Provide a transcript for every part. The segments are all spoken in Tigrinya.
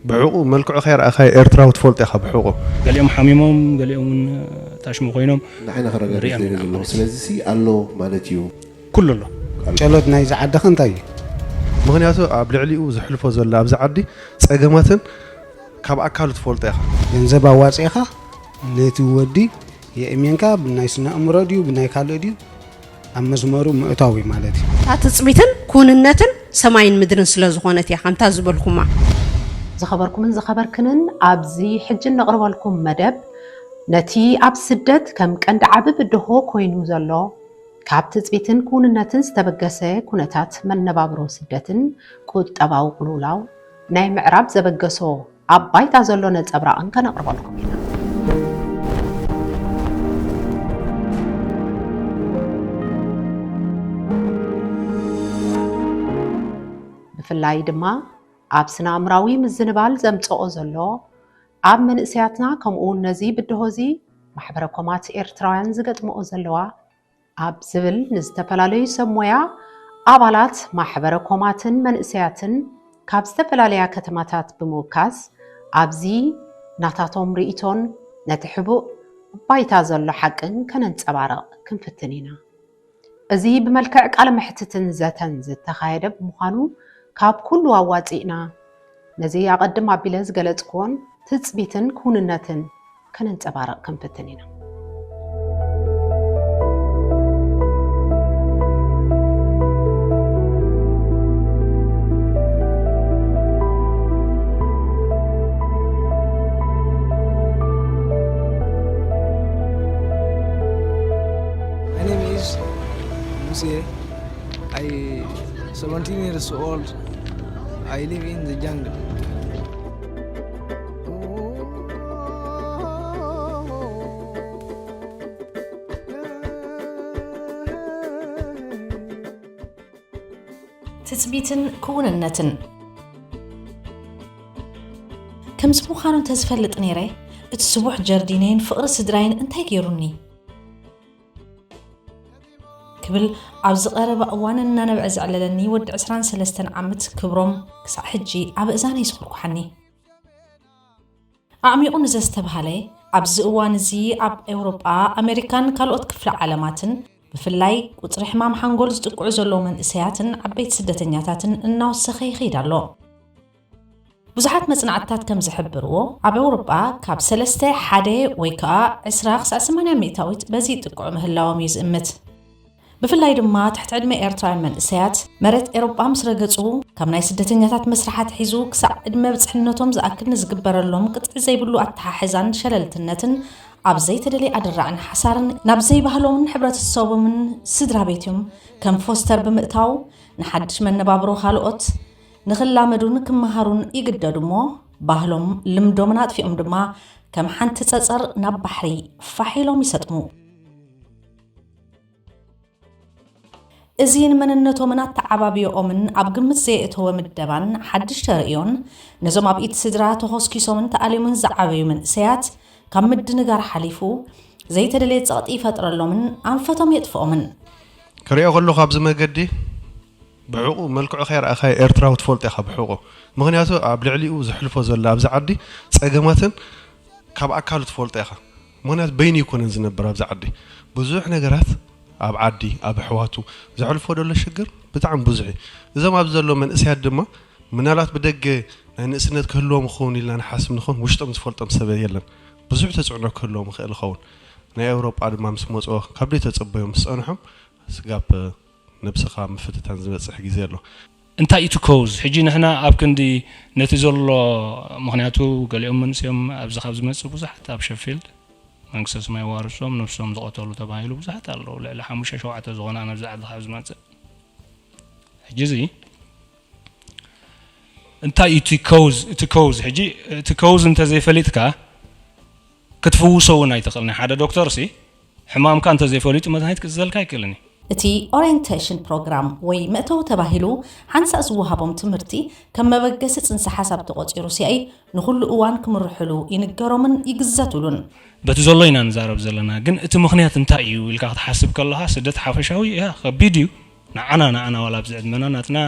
ብሕቑ መልክዑ ከይረኣኻዮ ኤርትራዊ ትፈልጦ ኢኻ ብሕቑ። ገሊኦም ሓሚሞም፣ ገሊኦም እውን ታሽሙ ኮይኖም ንዓይና ከረጋግጽ ሪኦም ደልየ ኢና ዘለኹ። ማለት እዩ። ስለዚ ሲ ኣሎ ማለት እዩ። ኩሉ ኣሎ። ጸሎት ናይዚ ዓድኸ እንታይ እዩ? ምኽንያቱ ኣብ ልዕሊኡ ዘሕልፎ ዘሎ ኣብዚ ዓዲ ጸገማትን ካብ ኣካሉ ትፈልጦ ኢኻ። ገንዘብ ኣዋጺእኻ ነቲ ወዲ የእሜንካ ብናይ ስነ ኣእምሮ ድዩ ብናይ ካልእ ድዩ ኣብ መስመሩ ምእታው እዩ ማለት እዩ። እታ ትጽቢትን ክውንነትን ሰማይን ምድርን ስለ ዝኾነት እያ ከምታ ዝበልኩማ። ዝኸበርኩምን ዝኸበርክንን፣ ኣብዚ ሕጂ እነቕርበልኩም መደብ ነቲ ኣብ ስደት ከም ቀንዲ ዓቢ ብድሆ ኮይኑ ዘሎ ካብ ትጽቢትን ክውንነትን ዝተበገሰ ኩነታት መነባብሮ ስደትን ቁጠባዊ ቅልውላው ናይ ምዕራብ ዘበገሶ ኣብ ባይታ ዘሎ ነጸብራቕን ከነቕርበልኩም ኢና። ብፍላይ ድማ ኣብ ስነ ኣእምራዊ ምዝንባል ዘምጽኦ ዘሎ፣ ኣብ መንእሰያትና ከምኡውን ነዚ ብድሆ እዚ ማሕበረ ኮማት ኤርትራውያን ዝገጥምኦ ዘለዋ ኣብ ዝብል ንዝተፈላለዩ ሰብ ሞያ ኣባላት ማሕበረ ኮማትን መንእሰያትን ካብ ዝተፈላለያ ከተማታት ብምውካስ ኣብዚ ናታቶም ርእይቶን ነቲ ሕቡእ ባይታ ዘሎ ሓቅን ከነንጸባርቕ ክንፍትን ኢና። እዚ ብመልክዕ ቃለ መሕትትን ዘተን ዝተኻየደ ብምዃኑ ካብ ኩሉ ኣዋጺእና ነዚ ኣቐድም ኣቢለ ዝገለጽኩዎን ትጽቢትን ክውንነትን ከነንጸባርቕ ክንፍትን ኢና። My name is Musie. I seventeen years old. I live in the jungle. ትጽቢትን ክውንነትን። ከምዚ ምዃኑ እንተዝፈልጥ ነይረ፣ እቲ ስቡሕ ጀርዲነይን ፍቕሪ ስድራይን እንታይ ገይሩኒ? ክብል ኣብዚ ቀረባ እዋን እናነብዐ ዘዕለለኒ ወዲ ዕስራን ሰለስተን ዓመት ክብሮም ክሳዕ ሕጂ ኣብ እዛነይ ይስኹርኩሓኒ። ኣዕሚቑ ንዘስተብሃለ፣ ኣብዚ እዋን እዚ ኣብ ኤውሮጳ፣ ኣሜሪካን ካልኦት ክፍለ ዓለማትን ብፍላይ ቁጽሪ ሕማም ሓንጎል ዝጥቅዑ ዘለዉ መንእሰያትን ዓበይቲ ስደተኛታትን እናወሰኸ ይኸይድ ኣሎ። ብዙሓት መጽናዕትታት ከም ዝሕብርዎ፣ ኣብ ኤውሮጳ ካብ ሰለስተ ሓደ ወይ ከኣ ዕስራ ክሳዕ ሰማንያ ሚእታዊት በዚ ይጥቅዑ ምህላዎም እዩ ዝእምት። ብፍላይ ድማ ትሕቲ ዕድመ ኤርትራውያን መንእሰያት መሬት ኤውሮጳ ምስ ረገጹ፣ ካብ ናይ ስደተኛታት መስርሓ ኣትሒዙ ክሳዕ ዕድመ ብጽሕነቶም ዝኣክል ንዝግበረሎም ቅጥዒ ዘይብሉ ኣተሓሕዛን ሸለልትነትን ኣብ ዘይተደልየ ኣደራዕን ሓሳርን ናብ ዘይባህሎምን ሕብረተሰቦምን ስድራ ቤትዮም ከም ፎስተር ብምእታው ንሓድሽ መነባብሮ ካልኦት ንኽላመዱን ክመሃሩን ይግደዱ እሞ፣ ባህሎም ልምዶምን ኣጥፊኦም ድማ ከም ሓንቲ ጸጸር ናብ ባሕሪ ፋሕ ኢሎም ይሰጥሙ። እዚ ንመንነቶምን ኣተዓባብዮኦምን ኣብ ግምት ዘየእተወ ምደባን ሓድሽ ተርእዮን፣ ነዞም ኣብ ኢድ ስድራ ተኾስኪሶምን ተኣልዮምን ዝዓበዩ መንእሰያት፣ ካብ ምድንጋር ሓሊፉ ዘይተደልየ ጸቕጢ ይፈጥረሎምን ኣንፈቶም የጥፍኦምን። ክሪኦ ከለኹ ኣብዚ መገዲ ብሕቑ መልክዑ ከይረኣኻዮ ኤርትራዊ ትፈልጦ ኢኻ ብሕቑ። ምኽንያቱ ኣብ ልዕሊኡ ዘሕልፎ ዘሎ ኣብዚ ዓዲ ጸገማትን ካብ ኣካሉ ትፈልጦ ኢኻ። ምኽንያቱ በይኑ ኣይኮነን ዝነብር ኣብዚ ዓዲ። ብዙሕ ነገራት ኣብ ዓዲ፣ ኣብ ኣሕዋቱ ዘሕልፎ ዘሎ ሽግር ብጣዕሚ ብዙሕ እዩ። እዞም ኣብዚ ዘለዉ መንእሰያት ድማ ምናልባት ብደገ ናይ ንእስነት ክህልዎም ይኸውን ኢልና ንሓስብ ንኸውን፣ ውሽጦም ዝፈልጦም ሰብ የለን። ብዙሕ ተጽዕኖ ክህልዎም ይኽእል ይኸውን። ናይ ኤውሮጳ ድማ ምስ መጽኦ ካብ ዘይተጸበዮም ምስ ጸንሖም ስጋብ ነብስኻ ምፍትታን ዝበጽሕ ግዜ ኣሎ። እንታይ እዩ እቲ ኮዝ? ሕጂ ንሕና ኣብ ክንዲ ነቲ ዘሎ፣ ምኽንያቱ ገሊኦም መንስዮም ኣብዚ ካብ ዝመጽእ ብዙሓት ኣብ ሸፊልድ መንግስተ ሰማይ ዋርሶም ነብሶም ዝቐተሉ ተባሂሉ ብዙሓት ኣለዉ። ልዕሊ ሓሙሽተ ሸውዓተ ዝኾና ነብዚ ዓዲ ካብ ዝመጽእ። ሕጂ እዚ እንታይ እዩ እቲ ኮዝ? እቲ ኮዝ፣ ሕጂ እቲ ኮዝ እንተዘይፈሊጥካ ክትፍውሶ እውን ኣይትኽእልን። ሓደ ዶክተር ሲ ሕማምካ እንተዘይፈሊጡ መድሃኒት ክእዝዘልካ ኣይክእልን እዩ። እቲ ኦሪየንቴሽን ፕሮግራም ወይ መእተዊ ተባሂሉ ሓንሳእ ዝወሃቦም ትምህርቲ ከም መበገሲ ጽንሰ ሓሳብ ተቖጺሩ ሲኣይ ንኹሉ እዋን ክምርሕሉ ይንገሮምን ይግዘቱሉን። በቲ ዘሎ ኢና ንዛረብ ዘለና፣ ግን እቲ ምኽንያት እንታይ እዩ ኢልካ ክትሓስብ ከለኻ ስደት ሓፈሻዊ እያ ከቢድ እዩ። ንዓና ንዓና ዋላ ኣብዚ ዕድመና ናትና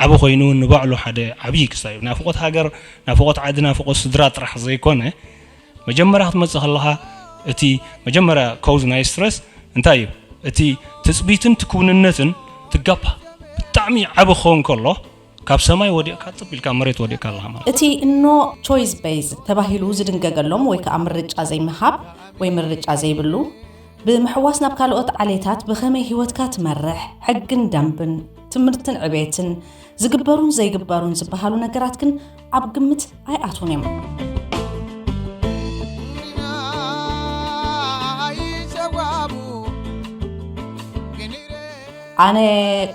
ዓቢ ኮይኑ ንባዕሉ ሓደ ዓብዪ ክስታይ እዩ። ናፍቆት ሃገር፣ ናፍቆት ዓዲ፣ ናፍቆት ስድራ ጥራሕ ዘይኮነ፣ መጀመርያ ክትመጽእ ከለኻ እቲ መጀመርያ ኮዝ ናይ ስትረስ እንታይ እዩ? እቲ ትጽቢትን ትክውንነትን ትጋፓ ብጣዕሚ ዓቢ ክኸውን ከሎ ካብ ሰማይ ወዲቕካ ጽብ ኢልካ መሬት ወዲቕካ ኣለኻ ማለት እዩ። እቲ no choice based ተባሂሉ ዝድንገገሎም ወይ ከዓ ምርጫ ዘይምሃብ ወይ ምርጫ ዘይብሉ ብምሕዋስ ናብ ካልኦት ዓሌታት ብኸመይ ህይወትካ ትመርሕ፣ ሕግን ደንብን፣ ትምህርትን ዕቤትን፣ ዝግበሩን ዘይግበሩን ዝበሃሉ ነገራት ግን ኣብ ግምት ኣይኣትዉን እዮም። ኣነ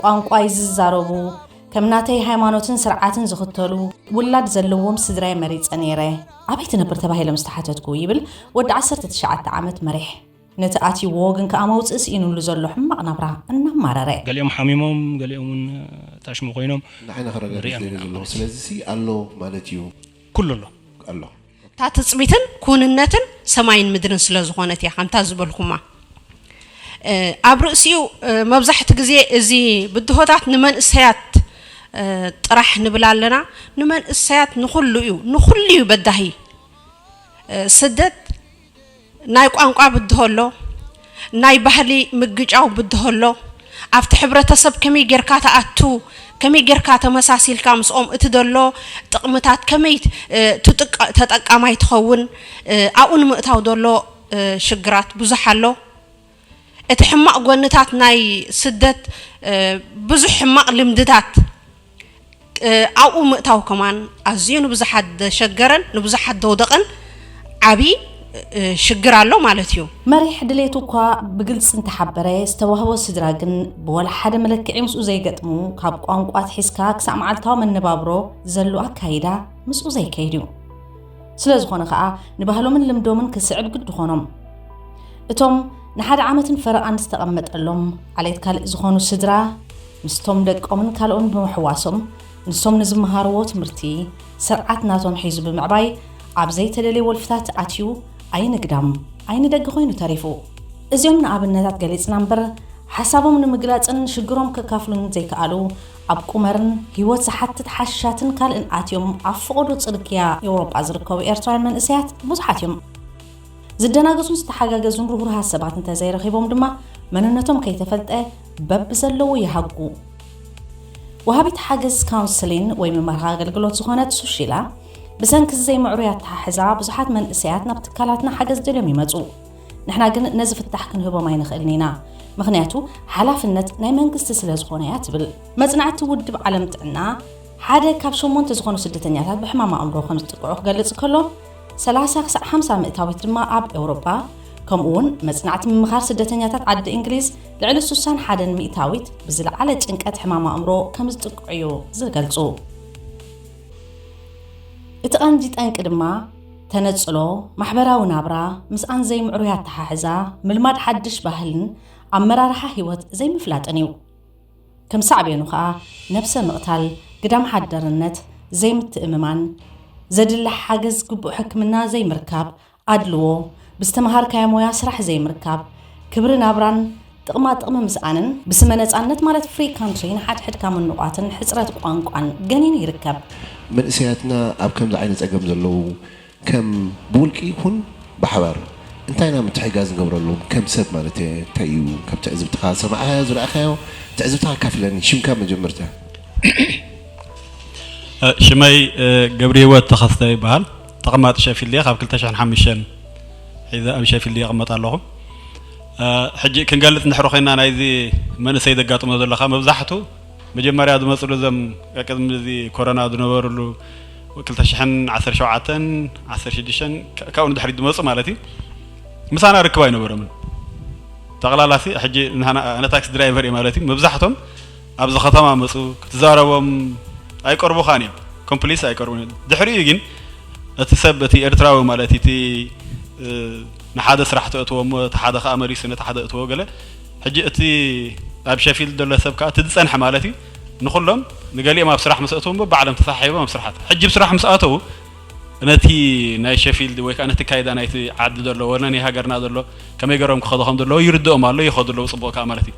ቋንቋይ ዝዛረቡ፣ ከም ናተይ ሃይማኖትን ስርዓትን ዝኽተሉ ውላድ ዘለዎም ስድራይ መሪጸ ነይረ። ኣበይ ትነብር ተባሂሎም ዝተሓተትኩ ይብል ወዲ ዓሰርተ ትሽዓተ ዓመት መሪሕ። ነቲ ኣትይዎ ግን ከኣ መውጽኢ ስኢኑሉ ዘሎ ሕማቕ ናብራ እናማረረ። ገሊኦም ሓሚሞም፣ ገሊኦም እውን ታሽሙ ኮይኖም ንዓይ ንኸረጋግጽ ንሪኦም ደልየ ኢና ዘለኹ። ማለት እዩ። ስለዚ ሲ ኣሎ ማለት እዩ። ኩሉ ኣሎ። ኣሎ። እታ ትጽቢትን ክውንነትን ሰማይን ምድርን ስለ ዝኾነት እያ ከምታ ዝበልኩማ። እ፣ ኣብ ርእሲኡ፣ እ፣ መብዛሕቲ ግዜ እዚ ብድሆታት ንመንእሰያት፣ እ፣ ጥራሕ ንብል ኣለና። ንመንእሰያት ንኹሉ እዩ፣ ንኹሉ እዩ በዳሂ። እ፣ ስደት ናይ ቋንቋ ብድሆ ኣሎ፣ ናይ ባህሊ ምግጫው ብድሆ ኣሎ። ኣብቲ ሕብረተሰብ ከመይ ጌርካ ትኣቱ፣ ከመይ ጌርካ ተመሳሲልካ ምስኦም እቲ ዘሎ ጥቕምታት ከመይ፣ እ፣ ትጥቀ-፣ ተጠቃማይ ትኸውን፣ እ፣ ኣብኡ ንምእታው ዘሎ፣ እ፣ ሽግራት ብዙሕ ኣሎ። እቲ ሕማቕ ጎንታት ናይ ስደት፣ እ፣ ብዙሕ ሕማቕ ልምድታት፣ እ፣ ኣብኡ ምእታው ከማን ኣዝዩ ንብዙሓት ዘሸገረን ንብዙሓት ዘውደቐን ዓብዪ፣ እ፣ ሽግር ኣሎ ማለት እዩ። መሪሕ ድሌቱ እኳ ብግልጺ እንተሓበረ፣ ዝተዋህቦ ስድራ ግን ብወላ ሓደ መለክዒ ምስኡ ዘይገጥሙ፣ ካብ ቋንቋ ኣትሒዝካ ክሳዕ መዓልታዊ መነባብሮ ዘሎ ኣካይዳ ምስኡ ዘይከይድ እዩ። ስለ ዝኾነ ኸኣ ንባህሎምን ልምዶምን ክስዕብ ግዲ ኾኖም። እቶም ንሓደ ዓመትን ፈረቓን ዝተቐመጠሎም ዓሌት ካልእ ዝኾኑ ስድራ ምስቶም ደቆምን ካልኦምን ብምሕዋሶም ንሶም ንዝመሃርዎ ትምህርቲ ስርዓት ናቶም ሒዙ ብምዕባይ ኣብ ዘይተደልየ ወልፍታት ኣትዩ ኣይንግዳም ኣይንደጊ ኮይኑ ተሪፉ። እዚኦም ንኣብነታት ገሊጽና እምበር ሓሳቦም ንምግላጽን ሽግሮም ከካፍሉን ዘይከኣሉ ኣብ ቁመርን ህይወት ዝሓትት ሓሽሻትን ካልእን ኣትዮም ኣብ ፈቐዶ ጽርግያ ኤውሮጳ ዝርከቡ ኤርትራውያን መንእሰያት ብዙሓት እዮም። ዝደናገጹን ዝተሓጋገዙን ርሁርሃት ሰባት እንተዘይረኺቦም ድማ መንነቶም ከይተፈልጠ በብዘለዉ ይሃጉ። ወሃቢት ሓገዝ ካውንስሊን ወይ መማርሒ ኣገልግሎት ዝኾነት ሱሺላ ብሰንኪ እዚ ዘይምዕሩይ ኣተሓሕዛ ብዙሓት መንእሰያት ናብ ትካላትና ሓገዝ ደልዮም ይመጹ። ንሕና ግን ነዚ ፍታሕ ክንህቦም ኣይንኽእልን ኢና፣ ምኽንያቱ ሓላፍነት ናይ መንግስቲ ስለ ዝኾነ እያ ትብል። መጽናዕቲ ውድብ ዓለም ጥዕና ሓደ ካብ ሸሞንተ ዝኾኑ ስደተኛታት ብሕማም ኣእምሮ ከም ዝጥቅዑ ክገልጽ ከሎ፣ ሰላሳ ክሳዕ ሓምሳ ምእታዊት ድማ ኣብ ኤውሮጳ፣ ከምኡ እውን መጽናዕቲ ምምኻር ስደተኛታት ዓዲ እንግሊዝ ልዕሊ ሱሳን ሓደን ሚእታዊት ብዝለዓለ ጭንቀት ሕማም ኣእምሮ ከም ዝጥቅዑ እዩ ዝገልጹ። እቲ ቀንዲ ጠንቂ ድማ ተነጽሎ፣ ማሕበራዊ ናብራ፣ ምስኣን ዘይምዕሩይ ኣተሓሕዛ፣ ምልማድ ሓድሽ ባህልን ኣመራርሓ ህይወት ዘይምፍላጥን እዩ። ከም ሳዕቤኑ ኸኣ ነብሰ ምቕታል፣ ግዳም ሓደርነት፣ ዘይምትእምማን፣ ዘድሊ ሓገዝ ግቡእ ሕክምና ዘይምርካብ፣ ኣድልዎ፣ ብዝተምሃርካዮ ሞያ ስራሕ ዘይምርካብ፣ ክብሪ ናብራን ጥቕማ ጥቕሚ ምስኣንን ብስመ ነጻነት ማለት free country ንሓድሕድካ ምንቋትን ሕጽረት ቋንቋን ገኒኑ ይርከብ። መንእሰያትና ኣብ ከምዚ ዓይነት ጸገም ዘለዉ ከም ብውልቂ ይኹን ብሓባር እንታይ ኢና ምትሕጋዝ ንገብረሎም ከም ሰብ ማለት እየ እንታይ እዩ ካብ ትዕዝብትኻ ዝሰማዕካዮ ዝረኣኻዮ ትዕዝብትኻ ኣካፍለኒ ሽምካ መጀመርታ ሽመይ ገብሪ ህይወት ተኸስተ ይበሃል። ተቐማጢ ሸፊልድ እየ። ካብ ክልተ ሽሕን ሓሙሽተን ሒዘ ኣብ ሸፊልድ እየ እቕመጥ ኣለኹ። ሕጂ ክንገልፅ እንድሕር ኮይና ናይዚ መንእሰይ ዘጋጥሞ ዘለካ መብዛሕቱ መጀመርያ ዝመፅሉ እዞም ቅድሚ እዚ ኮሮና ዝነበርሉ ክልተ ሽሕን ዓሰርተ ሸውዓተን ዓሰርተ ሽዱሽተን ካብኡ ንድሕሪት ዝመፁ ማለት እዩ ምሳና ርክብ ኣይነበሮምን። ጠቕላላ ሲ ሕጂ ንሕና ኣነ ታክሲ ድራይቨር እየ ማለት እዩ መብዛሕቶም ኣብዚ ከተማ መፁ ክትዛረቦም ኣይቀርቡኻን እዮም። ኮምፕሊስ ኣይቀርቡን እዮም። ድሕሪኡ ግን እቲ ሰብ እቲ ኤርትራዊ ማለት እቲ ንሓደ ስራሕ ተእትዎ እሞ እቲ ሓደ ከዓ መሊሱ ነቲ ሓደ እትዎ ገለ ሕጂ እቲ ኣብ ሸፊልድ ዘሎ ሰብ ከዓ እቲ ዝፀንሐ ማለት እዩ ንኩሎም ንገሊኦም ኣብ ስራሕ ምስ ኣእትዎም ባዕሎም ተሳሒቦም ኣብ ስራሓት ሕጂ ብስራሕ ምስ ኣተዉ ነቲ ናይ ሸፊልድ ወይ ከዓ ነቲ ካይዳ ናይቲ ዓዲ ዘሎ ወላ ናይ ሃገርና ዘሎ ከመይ ገሮም ክኸዱ ከም ዘለዎ ይርድኦም ኣሎ ይኸዱ ኣለዉ ፅቡቕ ከዓ ማለት እዩ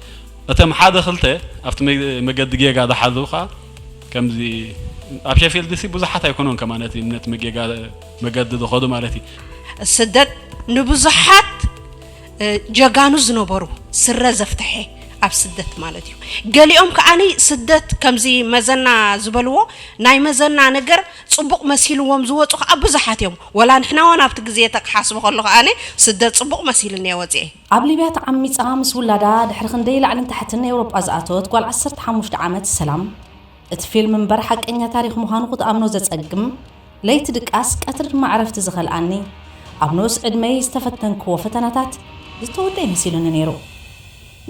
እቶም ሓደ ክልተ ኣብቲ መ- መገዲ ጌጋ ዝሓዙ ኸዓ ከምዚ ኣብ ሸፊልድ ሲ ብዙሓት ኣይኮኑን ከማን እቲ እምነት መጌጋ መገዲ ዝኸዱ ማለት እዩ። ስደት ንብዙሓት እ፣ ጀጋኑ ዝነበሩ ስረ ዘፍትሐ ኣብ ስደት ማለት እዩ። ገሊኦም ከዓኒ ስደት ከምዚ መዘና ዝበልዎ ናይ መዘና ነገር ጽቡቕ መሲልዎም ዝወጹ ከዓ ብዙሓት እዮም። ወላ ንሕና እውን ኣብቲ ግዜ ተክሓስቦ ከሎ ከዓኒ ስደት ጽቡቕ መሲልኒ እየ ወፅኤ። ኣብ ሊብያ ተዓሚጻ ምስ ውላዳ ድሕሪ ክንደይ ላዕልን ታሕትን ኤውሮጳ ዝኣተወት ጓል ዓሰርተ ሓሙሽተ ዓመት ሰላም፣ እቲ ፊልም እምበር ሓቀኛ ታሪኽ ምዃኑ ክትኣምኖ ዘጸግም፣ ለይቲ ድቃስ ቀትሪ ድማ ዕረፍቲ ዝኸልኣኒ፣ ኣብ ንኡስ ዕድመይ ዝተፈተንክዎ ፈተናታት ዝተወደአ መሲሉኒ ነይሩ።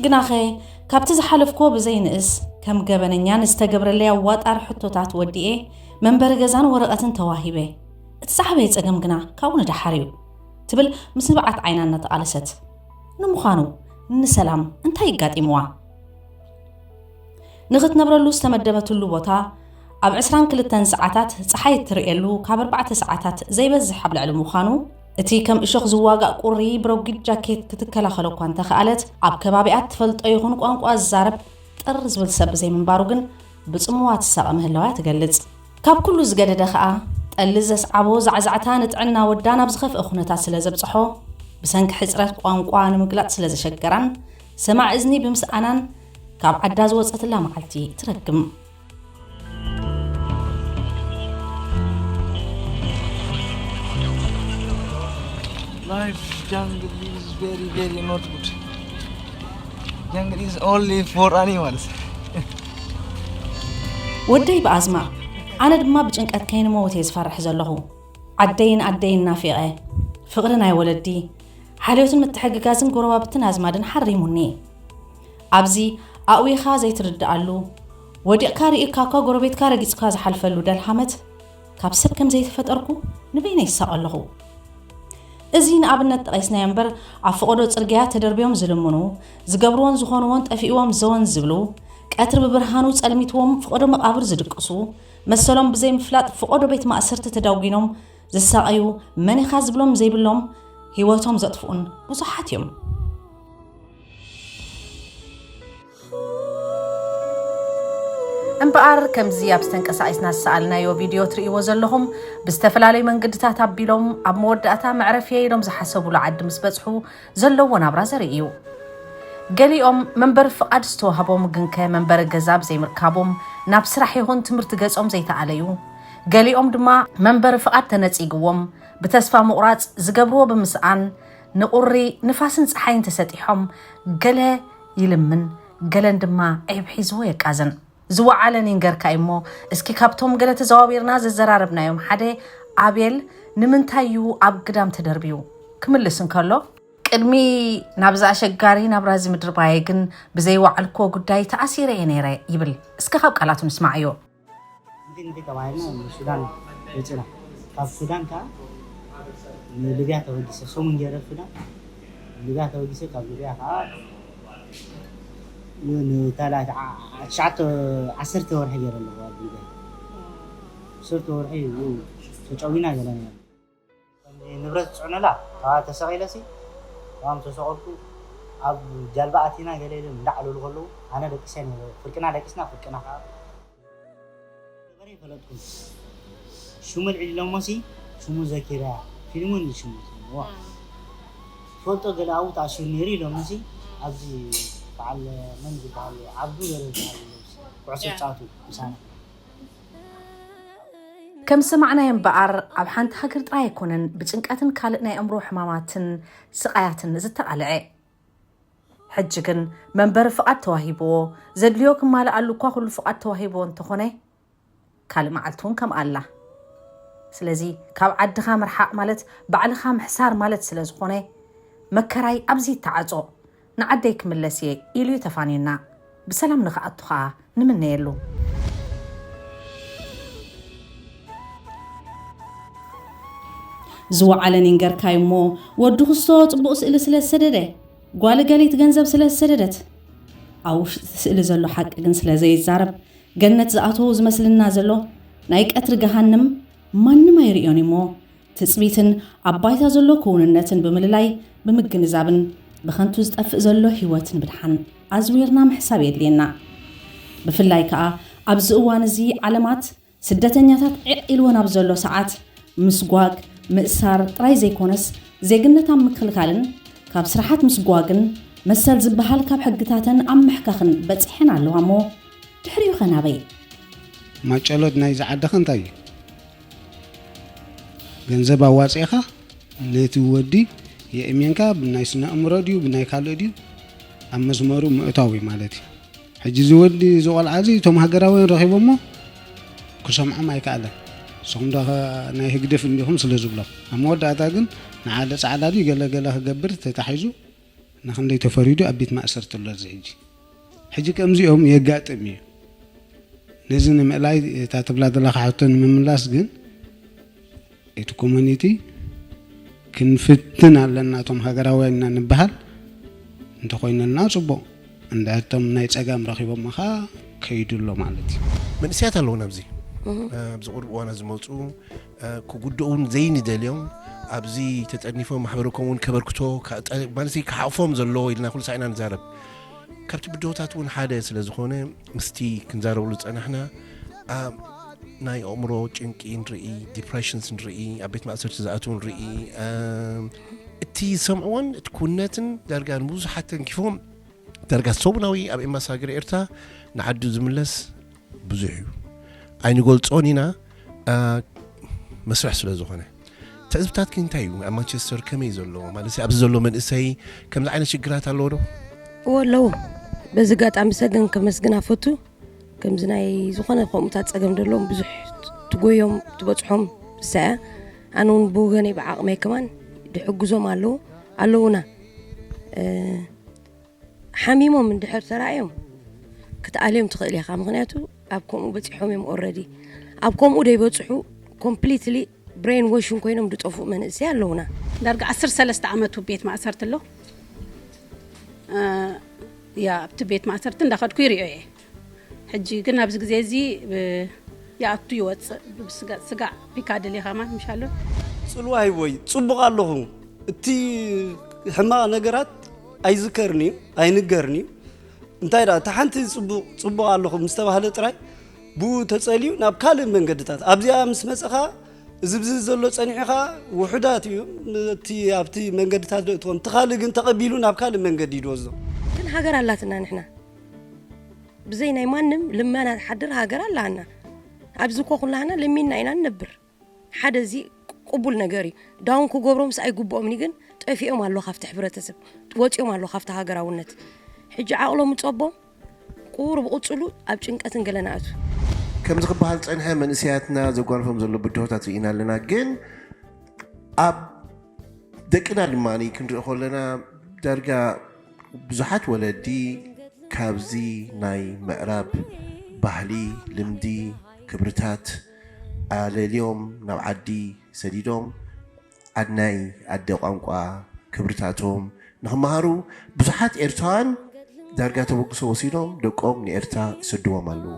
ግናኸ ካብቲ ዝሓለፍክዎ ብዘይንእስ፣ ከም ገበነኛ ንዝተገብረለይ ኣዋጣር ሕቶታት ወዲኤ መንበሪ ገዛን ወረቐትን ተዋሂበ። እቲ ዝዓበየ ጸገም ግና ካብኡ ንደሓር እዩ፣ ትብል ምስ ንብዓት ዓይና እናተቓለሰት። ንምዃኑ ንሰላም እንታይ ይጋጢምዋ? ንኽትነብረሉ ዝተመደበትሉ ቦታ ኣብ ዕስራን ክልተን ሰዓታት ጸሓይ እትርእየሉ ካብ ኣርባዕተ ሰዓታት ዘይበዝሕ ኣብ ልዕሊ ምዃኑ፣ እቲ ከም እሾኽ ዝዋጋእ ቁሪ ብረጒድ ጃኬት ክትከላኸሎ እኳ እንተኸኣለት፣ ኣብ ከባቢኣ ትፈልጦ ይኹን ቋንቋ ዝዛረብ ጥር ዝብል ሰብ ብዘይምንባሩ ግን ብጽምዋ ትሳቐ ምህላዋ ትገልጽ። ካብ ኩሉ ዝገደደ ኸኣ፣ ጠሊ ዘስዓቦ ዛዕዛዕታ ንጥዕና ወዳ ናብ ዝኸፍአ ኩነታት ስለ ዘብጽሖ፣ ብሰንኪ ሕጽረት ቋንቋ ንምግላጽ ስለ ዘሸገራን ሰማዕ እዝኒ ብምስኣናን ካብ ዓዳ ዝወጸትላ መዓልቲ ትረግም። Life jungle is very, very not good. Jungle is only for animals. ወደይ ብኣዝማ፣ ኣነ ድማ ብጭንቀት ከይንመውት እየ ዝፈርሕ ዘለኹ። ዓደይን ኣደይን ናፊቐ፣ ፍቕሪ ናይ ወለዲ፣ ሓልዮትን ምትሕግጋዝን ጎረባብትን ኣዝማድን ሓሪሙኒ። ኣብዚ ኣእዊኻ ዘይትርድኣሉ፣ ወዲቕካ ርኢካ እኳ ጎረቤትካ ረጊጽካ ዝሓልፈሉ ደልሃመት፣ ካብ ሰብ ከም ዘይተፈጠርኩ ንበይነይ ይሳቐ ኣለኹ። እዚ ንኣብነት ጠቒስናዮ እምበር፣ ኣብ ፈቐዶ ጽርግያ ተደርብዮም ዝልምኑ፣ ዝገብርዎን ዝኾንዎን ጠፊእዎም ዘወን ዝብሉ፣ ቀትሪ ብብርሃኑ ጸልሚትዎም ፈቐዶ መቓብር ዝድቅሱ፣ መሰሎም ብዘይምፍላጥ ፈቐዶ ቤት ማእሰርቲ ተዳጒኖም ዝሳቐዩ፣ መን ኢኻ ዝብሎም ዘይብሎም፣ ህይወቶም ዘጥፍኡን ብዙሓት እዮም። እምበኣር ከምዚ ኣብዚ ተንቀሳቒስና ዝሰኣልናዮ ቪድዮ ትርእይዎ ዘለኹም ብዝተፈላለዩ መንገድታት ኣቢሎም ኣብ መወዳእታ መዕረፊየ ኢሎም ዝሓሰብሉ ዓዲ ምስ በጽሑ ዘለዎ ናብራ ዘርኢ እዩ። ገሊኦም መንበሪ ፍቓድ ዝተዋህቦም ግንከ መንበሪ ገዛ ብዘይምርካቦም ናብ ስራሕ ይኹን ትምህርቲ ገጾም ዘይተኣለዩ፣ ገሊኦም ድማ መንበሪ ፍቓድ ተነጺግዎም ብተስፋ ምቑራጽ ዝገብርዎ ብምስኣን ንቑሪ ንፋስን ጸሓይን ተሰጢሖም ገለ ይልምን፣ ገለን ድማ ዒብ ሒዝዎ የቃዝን። ዝወዓለን ይንገርካ እዩሞ፣ እስኪ ካብቶም ገለ ተዘዋዊርና ዘዘራረብናዮም ሓደ ኣቤል ንምንታይ እዩ ኣብ ግዳም ተደርብዩ ክምልስ እንከሎ፣ ቅድሚ ናብዚ ኣሸጋሪ ናብራዚ ምድሪ ባየ ግን ብዘይወዓልክዎ ጉዳይ ተኣሲረ እየ ነይረ ይብል። እስከ ካብ ቃላቱ ንስማዓዮ። እንትን እንትን ተባሂልና ንሱዳን ወፂና። ካብ ሱዳን ከዓ ንሊብያ ተበጊሰ ሰሙን ገይረ ሱዳን ሊብያ ተበጊሰ ካብ ሊብያ ከዓ ንታላይ ትሽዓተ ዓሰርተ ወርሒ ገይረ ኣለኹ ኣብ ሊብያ። ዓሰርተ ወርሒ ተጨዊና ገለ ነይረ። ንብረት ዝፅዕነላ ካብ ተሰቒለሲ ካብ ተሰቐልኩ ኣብ ጃልባ ኣቲና ገለ ኢሎም እንዳዕለሉ ከለዉ ኣነ ደቂሰ ነይረ። ፍርቅና ደቂስና ፍርቅና ከዓ ነበረ ይፈለጥኩ። ሽሙ ልዕል ኢሎሞሲ ሽሙ ዘኪረያ ፊልሙ እንዲ ሽሙ ስምዎ ፈልጦ ገለ ኣብኡ ተኣሲሩ ነይሩ ኢሎሞሲ ኣብዚ በዓል መን ዝበሃል ዓብዱ ገለ ዝበሃል ኩዕሶ ጫወቱ ምሳና ከም ዝሰማዕናዮ እምበኣር ኣብ ሓንቲ ሃገር ጥራይ ኣይኮነን ብጭንቀትን ካልእ ናይ ኣእምሮ ሕማማትን ስቓያትን ዝተቓልዐ። ሕጂ ግን መንበሪ ፍቓድ ተዋሂብዎ ዘድልዮ ክማልኣሉ እኳ ኩሉ ፍቓድ ተዋሂብዎ እንተኾነ ካልእ መዓልቲ እውን ከምኣ ኣላ። ስለዚ ካብ ዓድኻ ምርሓቕ ማለት ባዕልኻ ምሕሳር ማለት ስለ ዝኾነ መከራይ ኣብዚ ይተዓጾ ንዓደይ ክምለስ እየ ኢሉ እዩ ተፋንዩና። ብሰላም ንኽኣቱ ኸኣ ንምነየሉ። ዝወዓለን ይንገርካይ እሞ ወዲ ክስቶ ጽቡቕ ስእሊ ስለ ዝሰደደ ጓል ገሊት ገንዘብ ስለ ዝሰደደት ኣብ ውሽጢ እቲ ስእሊ ዘሎ ሓቂ ግን ስለ ዘይዛረብ ገነት ዝኣተዉ ዝመስልና ዘሎ ናይ ቀትሪ ገሃንም ማንም ኣይርእዮን እሞ ትጽቢትን ኣብ ባይታ ዘሎ ክውንነትን ብምልላይ ብምግንዛብን ብኸንቱ ዝጠፍእ ዘሎ ህይወት ንምድሓን ኣዝዊርና ምሕሳብ የድልየና። ብፍላይ ከኣ ኣብዚ እዋን እዚ ዓለማት ስደተኛታት ዕቕ ኢልወን ኣብ ዘሎ ሰዓት ምስጓግ፣ ምእሳር ጥራይ ዘይኮነስ ዜግነት ኣብ ምክልካልን ካብ ስራሓት ምስጓግን መሰል ዝበሃል ካብ ሕግታተን ኣብ ምሕካኽን በጺሐን ኣለዋ እሞ ድሕሪኡ ኸ ናበይ? ማጨሎት ናይዚ ዓድኻ እንታይ እዩ? ገንዘብ ኣዋፂእኻ ነቲ ወዲ የእሜንካ ብናይ ስነ ኣእምሮ ድዩ ብናይ ካልእ ድዩ ኣብ መስመሩ ምእታው እዩ ማለት እዩ። ሕጂ እዚ ወዲ እዚ ቆልዓ እዚ እቶም ሃገራውያን ረኺቦሞ ክሰምዖም ኣይከኣለን። ንስኹም ዶ ናይ ህግደፍ እንዲኹም ስለ ዝብሎም ኣብ መወዳእታ ግን ንዓለ ፃዕዳ ድዩ ገለ ገለ ክገብር ተታሒዙ ንክንደይ ተፈሪዱ ኣብ ቤት ማእሰርቲ ኣሎ እዚ ሕጂ። ሕጂ ከምዚኦም የጋጥም እዩ። ነዚ ንምእላይ እታ ትብላ ዘለኻ ሕቶ ንምምላስ ግን እቲ ኮሙኒቲ ክንፍትን ኣለና እቶም ሃገራውያን ኢና ንበሃል እንተኮይነልና ፅቡቅ እንድሕር እቶም ናይ ፀጋም ረኪቦም ከዓ ከይዱ ኣሎ ማለት እዩ። መንእሰያት ኣለውና ኣብዚ ኣብዚ ቁሩብ እዋና ዝመፁ ክጉድኡ እውን ዘይንደልዮም ኣብዚ ተጠርኒፎም ማሕበረ ኮም እውን ከበርክቶ ማለት ክሓቕፎም ዘለዎ ኢልና ኩሉ ሳዕ ኢና ንዛረብ። ካብቲ ብድሆታት እውን ሓደ ስለ ዝኾነ ምስቲ ክንዛረበሉ ዝፀናሕና ኣብ ናይ ኣእምሮ ጭንቂ ንርኢ፣ ዲፕሬሽንስ ንርኢ፣ ኣብ ቤት ማእሰርቲ ዝኣትዉ ንርኢ። እቲ ዝሰምዕዎን እቲ ኩነትን ዳርጋ ንብዙሓት ተንኪፎም ዳርጋ ሰሙናዊ ኣብ ኤምባሲ ሃገረ ኤርትራ ንዓዱ ዝምለስ ብዙሕ እዩ። ኣይንገልጾን ኢና መስርሕ ስለ ዝኾነ። ትዕዝብታትኪ እንታይ እዩ? ኣብ ማንቸስተር ከመይ ዘሎ ማለት ኣብዚ ዘሎ መንእሰይ ከምዚ ዓይነት ሽግራት ኣለዎ ዶ? እዎ ኣለዎ። በዚ ኣጋጣሚ ሰገን ከመስግና ፈቱ። ከምዚ ናይ ዝኾነ ከምኡታት ፀገም ዘለዎም ብዙሕ ትጎዮም ትበፅሖም ንሳ እያ። ኣነ እውን ብወገነይ ብዓቕመይ ከማን ድሕግዞም ኣለዉ ኣለዉና። ሓሚሞም እንድሕር ተራእዮም ክትኣልዮም ትኽእል ኢኻ። ምኽንያቱ ኣብ ከምኡ በፂሖም እዮም already። ኣብ ከምኡ ደይበፅሑ completely brain washን ኮይኖም ዝጠፍኡ መንእሰይ ኣለዉና። ዳርጋ ዓሰርተ ሰለስተ ዓመቱ ቤት ማእሰርቲ ኣሎ። ያ ኣብቲ ቤት ማእሰርቲ እንዳኸድኩ ይሪኦ እየ። ሕጂ ግን ኣብዚ ግዜ እዚ ይኣቱ ይወፅእ ብስጋዕ ስጋዕ ፒካድሊ ከማን ምሻሎ። ፅልዋ ሂቦይ ፅቡቕ ኣለኹ። እቲ ሕማቕ ነገራት ኣይዝከርን እዩ ኣይንገርን እዩ። እንታይ ደኣ እታ ሓንቲ ፅቡቕ ፅቡቕ ኣለኹ ምስ ተባህለ ጥራይ ብኡ ተፀልዩ ናብ ካልእ መንገድታት ኣብዚኣ ምስ መፀ ኸዓ እዚ ብዚ ዘሎ ፀኒሑ ኸዓ ውሑዳት እዩ እቲ ኣብቲ መንገድታት ደእትዎም እቲ ካልእ ግን ተቐቢሉ ናብ ካልእ መንገዲ እዩ ድወስዶ። ግን ሃገር ኣላትና ንሕና ብዘይ ናይ ማንም ልመና ትሓድር ሃገር ኣላና። ኣብዚ እኮ ኩላህና ለሚንና ኢና ንነብር። ሓደ እዚ ቅቡል ነገር እዩ። ዳውን ክገብሮምስ ኣይግብኦምን እዩ ግን ጠፊኦም ኣለዉ ካብቲ ሕብረተሰብ። ወፂኦም ኣለዉ ካብቲ ሃገራውነት። ሕጂ ዓቕሎም ምፀቦም ቁሩብ ቁፅሉ ኣብ ጭንቀትን ገለን ኣእቱ። ከምዚ ክበሃል ዝፀንሐ መንእሰያትና ዘጓንፎም ዘሎ ብድሆታት ርኢና ኣለና ግን ኣብ ደቅና ድማ ክንርኢ ከለና ዳርጋ ብዙሓት ወለዲ ካብዚ ናይ ምዕራብ ባህሊ፣ ልምዲ፣ ክብርታት ኣለልዮም ናብ ዓዲ ሰዲዶም ዓድናይ ኣደ ቋንቋ ክብርታቶም ንክመሃሩ ብዙሓት ኤርትራውያን ዳርጋ ተበግሶ ወሲዶም ደቆም ንኤርትራ ይሰድዎም ኣለዉ።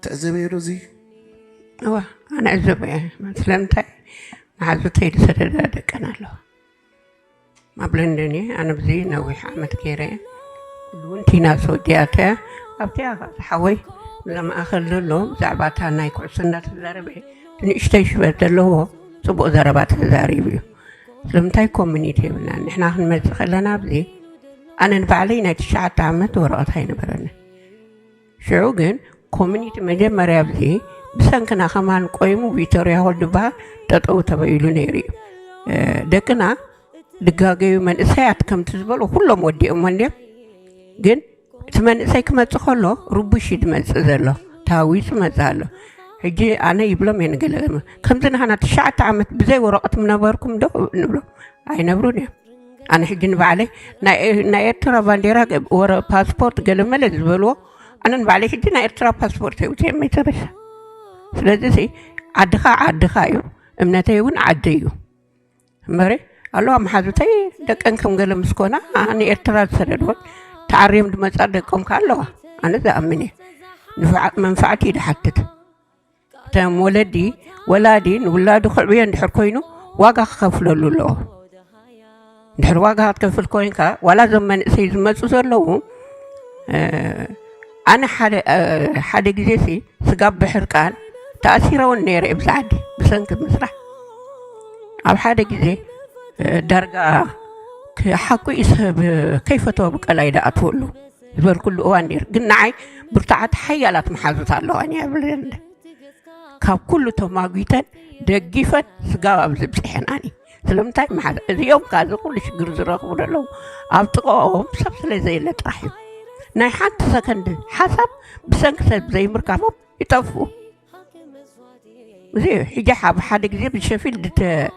ትዕዘበዮ ዶ እዚ? እዋ ኣነ ዕዘቦ እየ። ስለምንታይ መሓዙተይ ዝሰደዳ ደቀን ኣለዋ። ኣብ ለንደን እየ ኣነ ብዚ ነዊሕ ዓመት ገይረ እየ። ኩሉ እውን ቲና ሰውዲ ኣተያ ኣብቲኣ ከዓ ዝሓወይ እዛ ማእኸል ዘሎ ብዛዕባ እታ ናይ ኩዕሶ እንዳተዛረበ እቲ ንእሽተይ ሽበት ዘለዎ ፅቡቕ ዘረባ ተዛሪቡ እዩ። ስለምንታይ ኮሚኒቲ የብልናን ንሕና ክንመፅእ ከለና ኣብዚ ኣነ ንባዕለይ ናይ ትሽዓተ ዓመት ወረቐት ኣይነበረንን። ሽዑ ግን ኮሚኒቲ መጀመርያ ኣብዚ ብሰንክና ከማን ቆይሙ ቪቶርያ ሆል ዝበሃል ጠጠው ተበይሉ ነይሩ እዩ። ደቅና ድጋገዩ መንእሰያት ከምቲ ዝበሉ ኩሎም ወዲኦም ወንድዮም ግን እቲ መንእሰይ ክመፅእ ከሎ ርቡሽ እዩ ዝመፅእ ዘሎ ታዊፁ መፅእ ኣሎ። ሕጂ ኣነ ይብሎም እየ ንገለ ከምዚ ናህና ትሽዓተ ዓመት ብዘይ ወረቐት ምነበርኩም ዶ ንብሎ ኣይነብሩን እዮም። ኣነ ሕጂ ንባዕለይ ናይ ኤርትራ ባንዴራ ወረ ፓስፖርት ገለመለ ዝበልዎ ኣነ ንባዕለይ ሕጂ ናይ ኤርትራ ፓስፖርት የውፅየ መጨረሻ። ስለዚ ዓድኻ ዓድኻ እዩ፣ እምነተይ እውን ዓደይ እዩ። እምበረ ኣለዋ መሓዙተይ ደቀን ከም ገለ ምስ ኮና ንኤርትራ ዝሰደድወን ተዓርዮም ዝመፃ ደቆም ከ ኣለዋ። ኣነ ዝኣምን እየ። መንፋዕቲ እዩ ዝሓትት። እቶም ወለዲ፣ ወላዲ ንውላዱ ክዕብዮ እንድሕር ኮይኑ ዋጋ ክኸፍለሉ ኣለዎ። እንድሕር ዋጋ ክትከፍል ኮይንካ፣ ዋላ እዞም መንእሰይ ዝመፁ ዘለዉ፣ እ፣ ኣነ ሓደ፣ እ፣ ሓደ ግዜ ሲ ስጋብ ብሕርቃን ተኣሲረ እውን ነይረ ኣብዚ ዓዲ ብሰንኪ ምስራሕ። ኣብ ሓደ ግዜ፣ እ፣ ዳርጋ ክ-፣ ሓቁ እዩ ሰብ ከይፈተወ ብቀላይ ደኣትወሉ ዝበልኩሉ እዋን ነይሩ። ግን ንዓይ ብርቱዓት ሓያላት መሓዙት ኣለዋኒ እየ እብል እንደ ካብ ኩሉ ተማጒተን ደጊፈን ስጋብ ኣብዚ ብፅሐናኒ። ስለምንታይ መሓዝ እዚኦም ካብዚ ኩሉ ሽግር ዝረኽቡ ዘለዉ ኣብ ጥቕኦም ሰብ ስለ ዘየለ ጥራሕ እዩ። ናይ ሓንቲ ሰከንድ ሓሳብ ብሰንኪ ሰብ ዘይምርካቦም ይጠፍኡ። እዚ እዩ። ሕጂ ኣብ ሓደ ግዜ ብሸፊልድ ተ-፣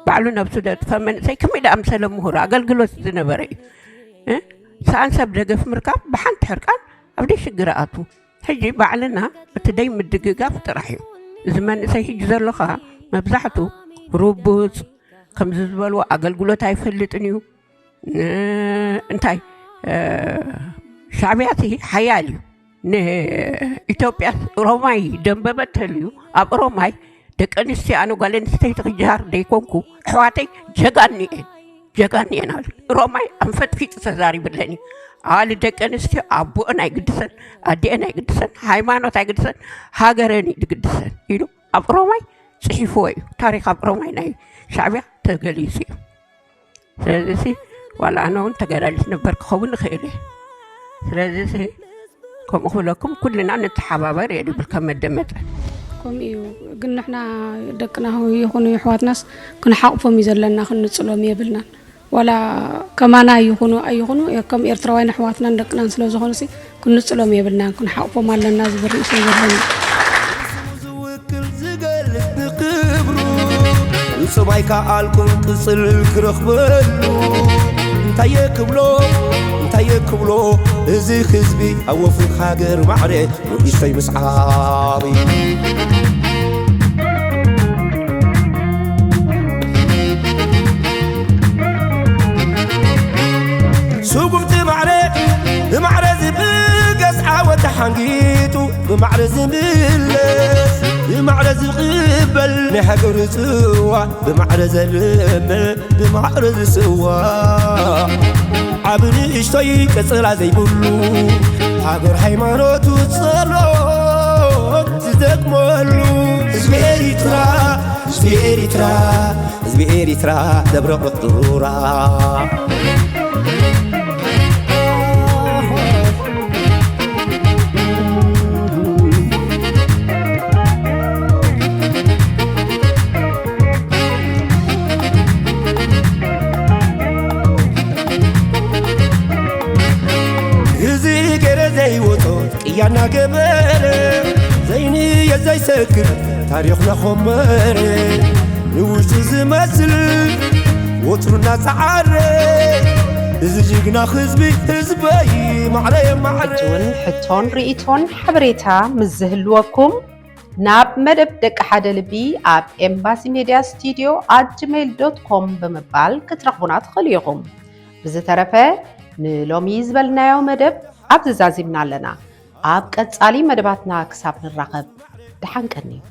ባዕሉ ነብሱ ዘጥፈ መንእሰይ ከመይ ደኣ ምሰለ ምሁር ኣገልግሎት ዝነበረ እዩ። እ? ሰኣን ሰብ ደገፍ ምርካብ ብሓንቲ ሕርቃን ኣብ ደይ ሽግር ኣቱ። ሕጂ ባዕልና እቲ ደይ ምድግጋፍ ጥራሕ እዩ። እዚ መንእሰይ ሕጂ ዘሎ ኸኣ መብዛሕቱ ርቡጽ፣ ከምዚ ዝበልዎ ኣገልግሎት ኣይፈልጥን እዩ። ን-፣ እንታይ፣ እ፣ ሻዕብያ እቲ ሓያል እዩ። ንኢትዮጵያ ሮማይ ደንበበ ተልዩ ኣብ ሮማይ ደቂ ኣንስትዮ ኣነ ጓል ኣንስተይቲ ክጀሃር ደይኮንኩ ኣሕዋተይ ጀጋኑ እየን፣ ጀጋኑ እየን ኣሉ። ሮማይ ኣንፈጥፊጡ ተዛሪብለን እዩ። ኣዋልድ ደቂ ኣንስትዮ ኣቦአን ኣይግድሰን፣ ኣዲአን ኣይግድሰን፣ ሃይማኖት ኣይግድሰን፣ ሃገረን እዩ ዝግድሰን ኢሉ ኣብ ሮማይ ጽሒፍዎ እዩ። ታሪኽ ኣብ ሮማይ ናይ ሻዕብያ ተገሊጹ እዩ። ስለዚ ሲ ዋላ ኣነ እውን ተጋዳሊት ነበር ክኸውን እኽእል እየ። ስለዚ ሲ ከምኡ ክብለኩም ኩልና ንተሓባበር እየ ዝብል ከም መደመጠ። ከምኡ እዩ። ግን ንሕና ደቅና ይኹኑ ይሕዋትናስ ክንሓቕፎም እዩ ዘለና፣ ክንጽሎም የብልናን። ዋላ ከማና ይኹኑ ኣይኹኑ፣ ከም ኤርትራውያን ኣሕዋትናን ደቅናን ስለ ዝኾኑ ሲ ክንጽሎም የብልናን፣ ክንሓቕፎም ኣለና ዝብል ርእይቶ እዩ ዘለኒ። ዝውክል ዝገልጽ ንክብሩ ንጹም ኣይከኣልኩን ቅጽል ክረኽበሉ። እንታይ ክብሎ እንታይ ክብሎ እዚ ህዝቢ ኣብ ወፍሪ ሃገር ማዕረ ንእሽተይ ምስ ዓቢ። ስጉምቲ ማዕረ ብማዕረ ዝብገስ ዓወት ተሓንጊጡ ብማዕረ ዝምለስ ብማዕረ ዝቕበል ናይ ሃገሩ ጽዋ ብማዕረ ዘልምዕ ብማዕረ ዝስዋ ዓብ ንእሽቶይ ቀጸላ ዘይብሉ ሃገር ሃይማኖቱ ጸሎት ዝደግመሉ ህዝቢ ኤሪትራ ህዝቢ ኤሪትራ ህዝቢ ኤሪትራ ደብረ ቁጥራ። እዚ ገይረ ዘይወጾ ቅያ እናገበረ ዘይንየ ዘይሰክር ታሪኽ ናኾመረ ንውሽጡ ዝመስል ወትሩ እናጸዓረ እዚ ጅግና ህዝቢ ህዝበይ ማዕረ ማዕረ። ሕጂ እውን ሕቶን ርእይቶን ሓበሬታ ምስ ዝህልወኩም ናብ መደብ ደቂ ሓደ ልቢ ኣብ ኤምባሲ ሜድያ ስቱድዮ ኣት ጂሜይል ዶት ኮም ብምባል ክትረኽቡና ትኽእሉ ኢኹም። ብዝተረፈ ንሎሚ ዝበልናዮ መደብ ኣብዚ ዛዚምና ኣለና። ኣብ ቀጻሊ መደባትና ክሳብ ንራኸብ ደሓን ቀንዩ።